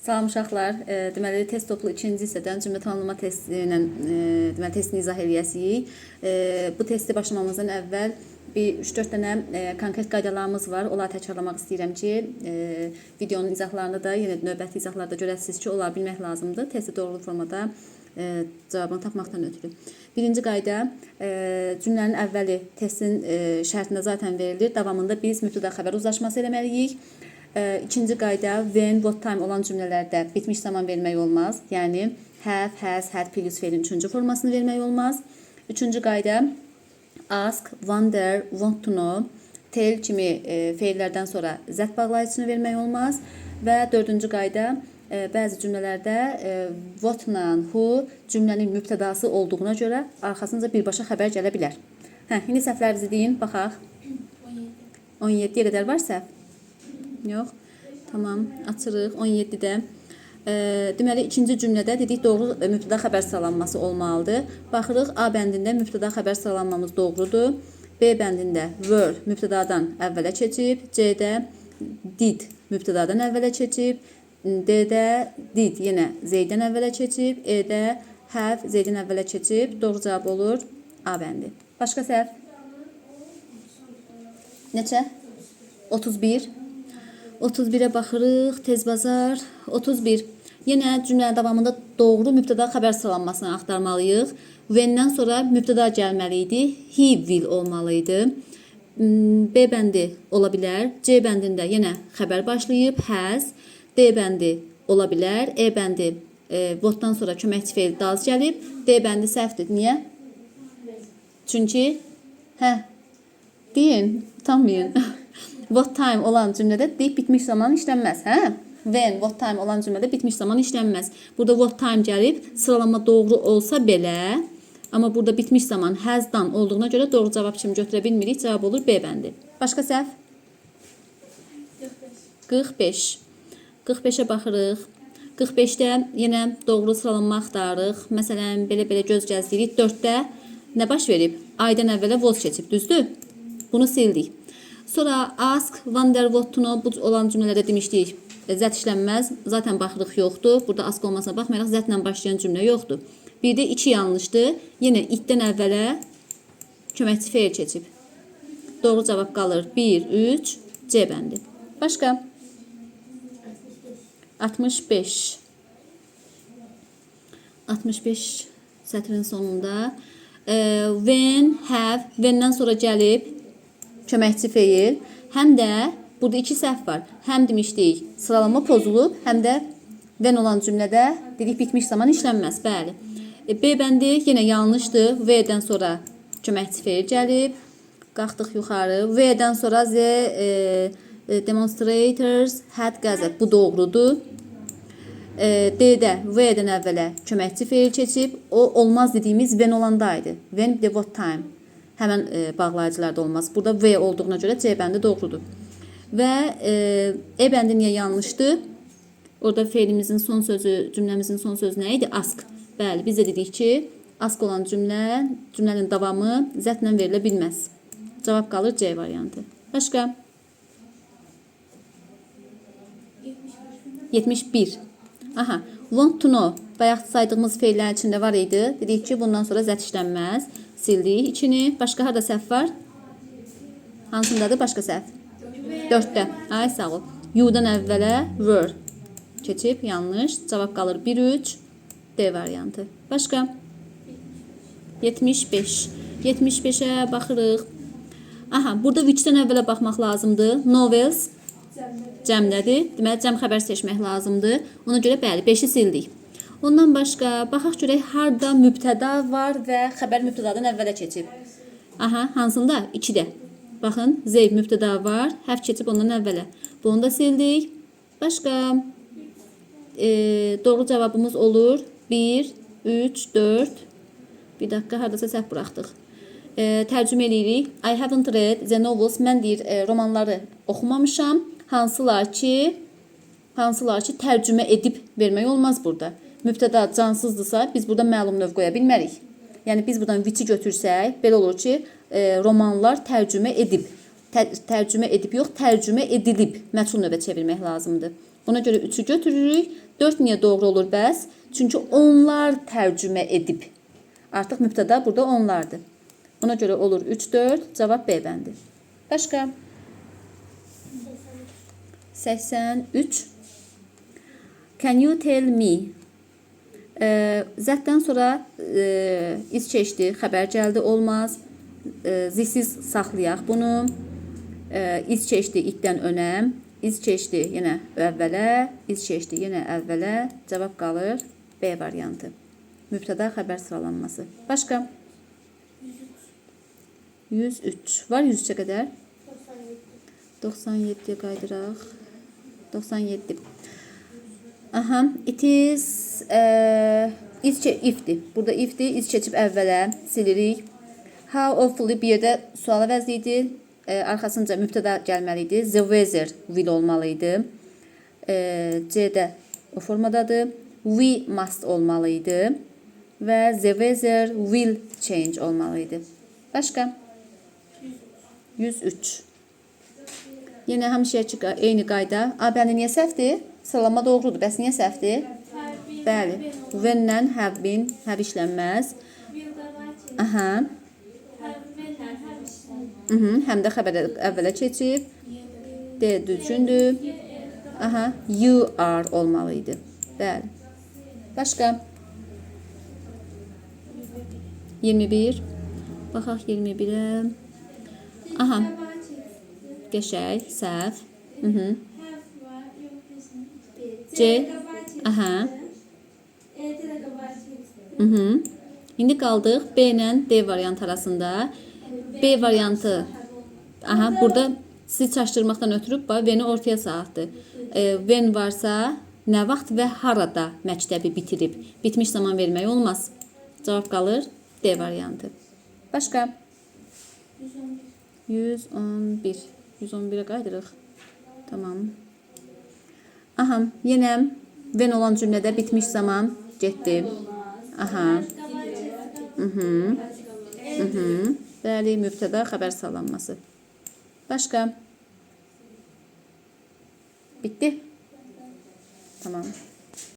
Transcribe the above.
Salam uşaqlar. Deməli test toplu ikinci hissədən cümlə tamamlama testi ilə deməli testini izah eləyəsiyik. Bu testi başlamamızdan əvvəl bir 3-4 dənə konkret qaydalarımız var. Onları təkrarlamaq istəyirəm ki, videonun izahlarında da yenə növbəti izahlarda görəsiniz ki, onları bilmək lazımdır. Testi doğru formada cavabını tapmaqdan ötürü. Birinci qayda cümlənin əvvəli testin şərtində zaten verilir. Davamında biz mübtəda xəbər uzlaşması eləməliyik. İkinci qayda when, what time olan cümlələrdə bitmiş zaman vermək olmaz. Yəni have, has, had plus feilin üçüncü formasını vermək olmaz. Üçüncü qayda ask, wonder, want to know, tell kimi feillərdən sonra that bağlayıcısını vermək olmaz. Və dördüncü qayda bəzi cümlələrdə what-la who cümlənin mübtədası olduğuna görə arxasınca birbaşa xəbər gələ bilər. Hə, indi səhvlərinizi deyin, baxaq. 17. 17-yə qədər var səhv? Yox. Tamam, açırıq 17-də. Deməli ikinci cümlədə dedik doğru mübtəda xəbər sıralanması olmalıdır. Baxırıq A bəndində mübtəda xəbər sıralanmamız doğrudur. B bəndində were mübtədadan əvvələ keçib, C-də did mübtədadan əvvələ keçib, D-də did yenə they-dən əvvələ keçib, E-də have they-dən əvvələ keçib. Doğru cavab olur A bəndi. Başqa səhv? Neçə? 31. 31-ə baxırıq. Tez bazar. 31. Yenə cümlənin davamında doğru mübtəda xəbər sıralanmasını axtarmalıyıq. When-dən sonra mübtəda gəlməli idi. He will olmalı idi. B bəndi ola bilər. C bəndində yenə xəbər başlayıb. Has. D bəndi ola bilər. E bəndi what-dan sonra köməkçi feil does gəlib. D bəndi səhvdir. Niyə? Çünki hə, deyin, utanmayın. What time olan cümlədə deyib bitmiş zaman işlənməz, hə? When, what time olan cümlədə bitmiş zaman işlənməz. Burada what time gəlib, sıralama doğru olsa belə, amma burada bitmiş zaman has done olduğuna görə doğru cavab kimi götürə bilmirik. Cavab olur B bəndi. Başqa səhv? 45. 45. 45-ə baxırıq. 45-də yenə doğru sıralanma axtarırıq. Məsələn, belə-belə göz gəzdirik. 4-də nə baş verib? I-dan əvvələ was keçib, düzdür? Bunu sildik. Sonra ask, wonder, what to know bu olan cümlələrdə demişdik. That işlənməz. Zaten baxırıq yoxdur. Burada ask olmasına baxmayaraq that-lə başlayan cümlə yoxdur. Bir də 2 yanlışdır. Yenə it-dən əvvələ köməkçi feil keçib. Doğru cavab qalır 1, 3, C bəndi. Başqa? 65. 65 sətrin sonunda when, have, when-dən sonra gəlib köməkçi feil. Həm də burada iki səhv var. Həm demişdik sıralama pozulub, həm də when olan cümlədə dedik bitmiş zaman işlənməz. Bəli. B bəndi yenə yanlışdır. V-dən sonra köməkçi feil gəlib. Qalxdıq yuxarı. V-dən sonra the demonstrators had gathered. Bu doğrudur. D-də V-dən əvvələ köməkçi feil keçib. O olmaz dediyimiz when olandaydı. When bir də what time. Həmən bağlayıcılarda olmaz. Burada V olduğuna görə C bəndi doğrudur. Və E bəndi niyə yanlışdır? Orada feilimizin son sözü, cümləmizin son sözü nə idi? Ask. Bəli, biz də dedik ki, ask olan cümlə, cümlənin davamı that-lə verilə bilməz. Cavab qalır C variantı. Başqa? 71. 71. Aha, want to know. Bayaq saydığımız feillərin içində var idi. Dedik ki, bundan sonra that işlənməz. Sildik içini. Başqa harda səhv var? Hansındadır başqa səhv? 4-də. Ay, sağ ol. You-dan əvvələ were keçib, yanlış. Cavab qalır 1, 3, D variantı. Başqa? 75. 75-ə baxırıq. Aha, burada which-dən əvvələ baxmaq lazımdır. Novels cəmdədir. Deməli, cəm xəbər seçmək lazımdır. Ona görə bəli, 5-i sildik. Ondan başqa baxaq görək harda mübtəda var və xəbər mübtədadan əvvələ keçib. Aha, hansında? 2-də. Baxın, they mübtəda var, have keçib ondan əvvələ. Bunu da sildik. Başqa doğru cavabımız olur 1, 3, 4. Bir dakika, hardasa səhv buraxdıq. Tərcümə eləyirik. I haven't read the novels. Mən deyir, romanları oxumamışam. Hansılar ki tərcümə edib vermək olmaz burada. Mübtəda cansızdırsa, biz burada məlum növ qoya bilmərik. Yəni biz buradan which-i götürsək, belə olur ki, romanlar tərcümə edib. Tərcümə edib yox, tərcümə edilib. Məchul növə çevirmək lazımdır. Buna görə 3-ü götürürük. 4 niyə doğru olur bəs? Çünki onlar tərcümə edib. Artıq mübtəda burada onlardır. Ona görə olur 3, 4. Cavab B bəndi. Başqa? 83. Can you tell me? That-dən sonra iz keçdi, xəbər gəldi, olmaz. This is saxlayaq bunu. İz keçdi it-dən önə, iz keçdi yenə əvvələ, iz keçdi yenə əvvələ. Cavab qalır B variantı. Mübtəda xəbər sıralanması. Başqa? 103. Var 103-ə qədər? 97-yə qaydıraq. 97. Aha, it is iz if'dir. Burada if'dir. İz keçib əvvələ silirik. How awfully bir yerdə sual əvəzli idi. Arxasınca mübtəda gəlməli idi. The weather will olmalı idi. C-də o formadadır. We must olmalı idi. Və the weather will change olmalı idi. Başqa? 103. Yenə həmişəki eyni qayda. A bəndi niyə səhvdir? Sıralama doğrudur. Bəs niyə səhvdir? Bəli. When-lə have been, have işlənməz. Aha. Həm də xəbər əvvələ keçib. D düzgündür. Aha. You are olmalı idi. Bəli. Başqa? 21. Baxaq 21-ə. Aha. Qəşəng, səhv. C. Aha. İndi qaldıq B ilə D variantı arasında. B variantı. Aha, burada sizi çaşdırmaqdan ötürü bax when-i ortaya saldı. When varsa nə vaxt və harada məktəbi bitirib? Bitmiş zaman vermək olmaz. Cavab qalır D variantı. Başqa? 111. 111-ə qayıdırıq. Tamam. Aha, yenə when olan cümlədə bitmiş zaman getdi. Aha. Bəli, mübtəda xəbər sağlanması. Başqa? Bitdi? Tamam.